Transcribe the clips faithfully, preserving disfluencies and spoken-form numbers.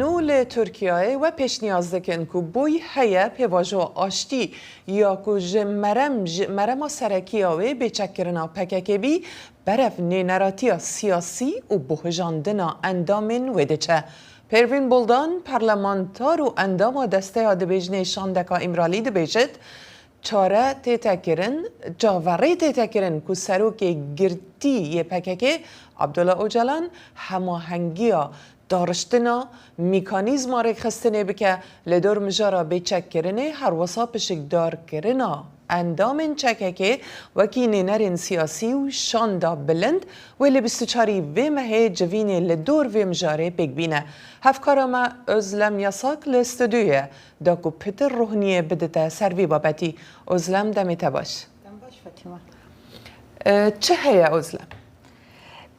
Nû li Tirkiyeyê we pêşniyaz dikin ku boy heye pêvajoya aştî ya ku ji merem, ji merema serekî ya wê bê çekkirina P K K bî, berev nêneratiya siyasî û bohijandina endamên wê diçe. Pervîn Buldan, parlamenter û endama Desteya Dibêjinê Şandeka Îmralî dibêjit, çare tête kirin, çaverê tête kirin ku serokê girtî yê P K K Abdullah Ocalan hemahengiya dariştina mîkanîzma rêkxistinê bike li dor mijara bêçekkirinê, herwesa pişikdarkirina endamên P K K wekî nênerên siyasî û şanda bilind wê li bîst û çarî vê mehê civînê li dor vê mijarê pêk bîne. Hevkara me Özlem Yasak li stûdyoyê ye. Da ku pitir rohniyê bidite ser vî babetî. Ozlem, demê te baş. Dem baş, Fatîma. E, çi heye, Ozlem?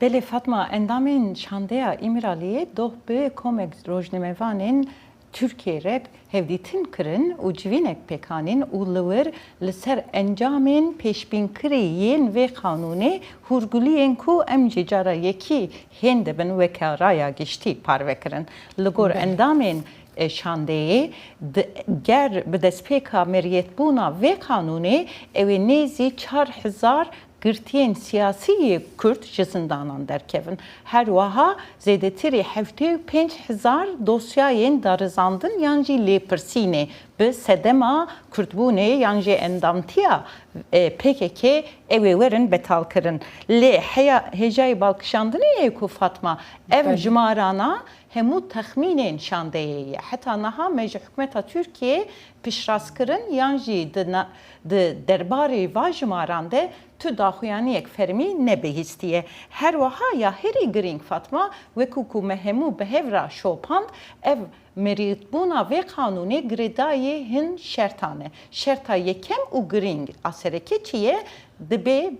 Belê, Fatma, endamên Şandeya Îmraliyê doh bi komek rojnamevanên Tirkiyê re hevdîtin kirin û civînek pêk anîn û li wir li ser encamên pêşbînkirî yên vê qanûnê hûrguliyên ku em jî cara yekî hên dibin weke raya giştî parve kirin. Li gor Belê. endamên e, şandeyê, di, ger bi destpêka meriyetbûna vê qanûnê, ew ê nêzî çar hezar girtiyên siyasî yê Kurd ji zindanan derkevin. Her wiha zêdetirî heftê û pênc hezar dosyayên darizandin yan jî lêpirsînê bi sedema Kurdbûnê yan jî endamtiya, e, P K K ew ê werin betalkirin. Lê heya hêjayî balkişandinê ye ku Fatma, ev Belê. jimarana hemû texmînên şandeyê ye. Heta niha me ji hikûmeta Tirkiyê piştrast kirin yan jî di na-, di derbarê va jimaran de tu daxuyaniyek fermî nebihîstiye. Her wiha ya herî girîng, Fatma, wekî ku me hemû bi hev re şopand, ev merîtbûna vê qanûnê girêdayî hin şertan e. Şerta yekem û girîng a sereke çi ye? Dibe,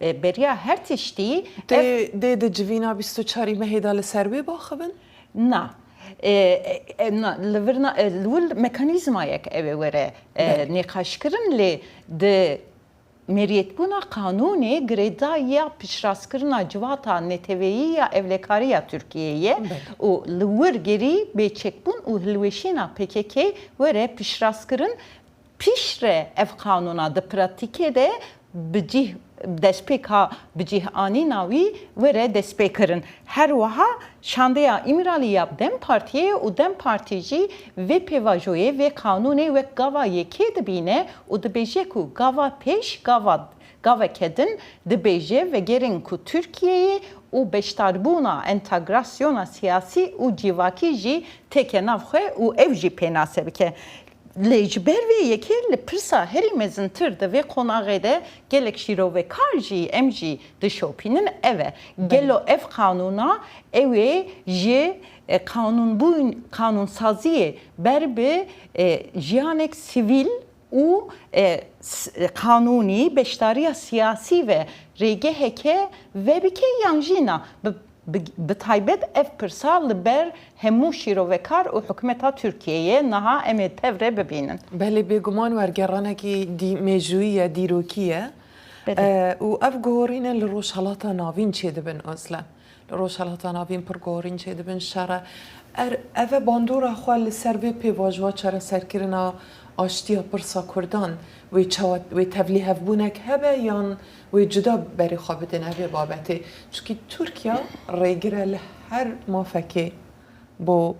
e, beriya her tiştî Dê, ev dê di civîna bîst û çarî mehê de li ser wê baxivin? Na. E, e, e, na, li vir na, e, li wir mekanîzmayek ew ê were, e, Belê. nîqaşkirin, lê di meriyetbûna qanûnê girêdayiya piştrastkirina civata neteweyî ya ewlekarî ya Tirkiyeyê ye Belê. û li wir gerî bêçekbûn û hilweşîna P K K were piştrastkirin. Piştre ev qanûna di pratîkê de bi cih, destpêka bi cih anîna wî were destpêkirin. Her wiha şandeya Îmralî ya DEM Partiyê û DEM Partî jî vê pêvajoyê, vê qanûnê wek gava yekê dibîne û dibêje ku gava pêş, gava, gaveke din dibêje vegerin ku Tirkiyeyê û beşdarbûna entegrasyona siyasî û civakî jî têke nav xwe û ew jî pênase bike. Lê ji ber vê yekê li pirsa herî mezintir di vê qonaxê de gelek şîrovekar jî em jî dişopînin ev e. Belê. Gelo ev qanûna ew ê ji, e, qanûnbûn-, qanûnsaziyê ber bi, e, jiyanek sivîl û, e, s-, e, qanûnî beşdariya siyasî ve rêgeheke vebike yan jî na? Bi, bi, bi taybet ev pirsa li ber hemû şîrovekar û hikûmeta Tirkiyeyê niha em ê tev re bibînin. Belê, bêguman wergeranekî dî-, mêjûyî ye, dîrokî ye. Belê. E, û ev guhorîne li Rojhelata Navîn çêdibin, Özlem. Li Rojhelata Navîn pir guhorîn çêdibin, şer e. Er, ev e bandora xwe li ser vê pêvajoya çareserkirina aştiya pirsa Kurdan, wê çawa, wê tevlîhevbûnek hebe yan wê cuda berê xwe bidin vê babetê? Çunkî Tirkiye rêgir e li her mafekê bo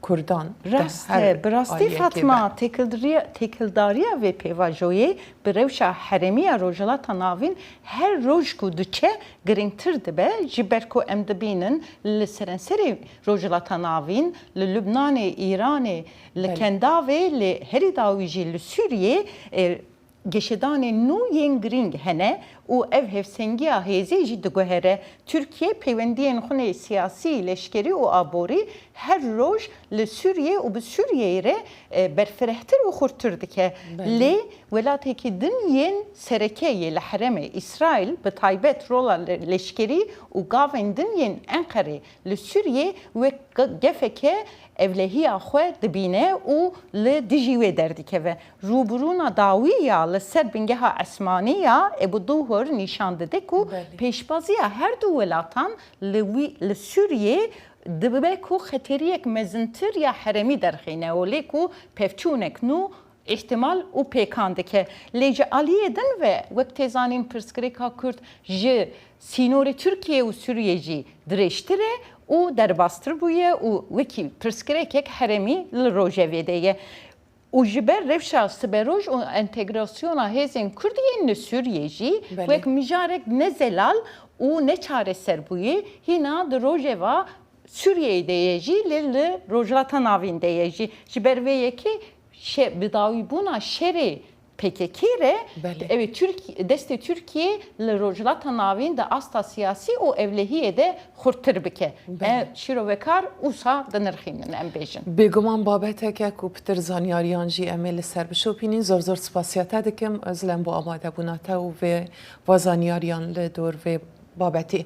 Kurdan. Rast e, bi rastî Fatma, têkildariya, têkildariya vê pêvajoyê bi rewşa herêmî ya Rojhilata Navîn her roj ku diçe girîngtir dibe, ji ber ku em dibînin li serenserê Rojhilata Navîn, li Lubnanê, Îranê, li Belê. Kendavê, li herî dawî jî li Sûriyê, e, geşedanên nû yên girîng hene û ev hevsengiya hêzê jî diguhere. Tirkiye peywendiyên xwe siyasî, leşkerî û aborî her roj li Sûriyê û bi Sûriyeyê re, e, berfirehtir û xurttir dike. Belê. Lê welatekî din yên sereke yê li herêmê Îsraîl, bi taybet rola le-, leşkerî û gavên din yên Enqerê li Sûriyê wek ge-, gefeke ewlehiya xwe dibîne û li dijî wê derdikeve. Rûbirûna dawî ya li ser bingeha esmanî ya Ebu Duh nîşan dide ku pêşbaziya her du welatan li wî, li Sûriyê dibe ku xeteriyek mezintir ya herêmî derxîne û lê ku pevçûnek nû îhtimal û pêkan dike. Lê ji aliyê din ve, wek tê zanîn, pirsgirêka Kurd ji sînorê Tirkiye û Sûriyê jî dirêjtir e û derbastir bûye û wekî pirsgirêkek herêmî li rojevê de ye. Û ji ber rewşa siberoj û entegrasyona hêzên Kurd yên li Sûriyê jî wek mijarek nezelal û neçareser bûyî, hîna di rojeva Sûriyeyê de ye jî, lê li Rojhilata Navîn de ye jî. Ji ber vê yekê şe-, bidawîbûna şerê P K K re, ew ê Tirk-, destê Tirkiyê li Rojhilata Navîn di asta siyasî û ewlehiyê de xurttir bike. Em şîrovekar wisa dinirxînin, em bêjin. Bêguman babeteke ku pitir zanyariyan jî em ê li ser bişopînin. Zor zor spasiya te dikim, Özlem, bo amadebûna te û vê, va zanyariyan li dor vê babetê.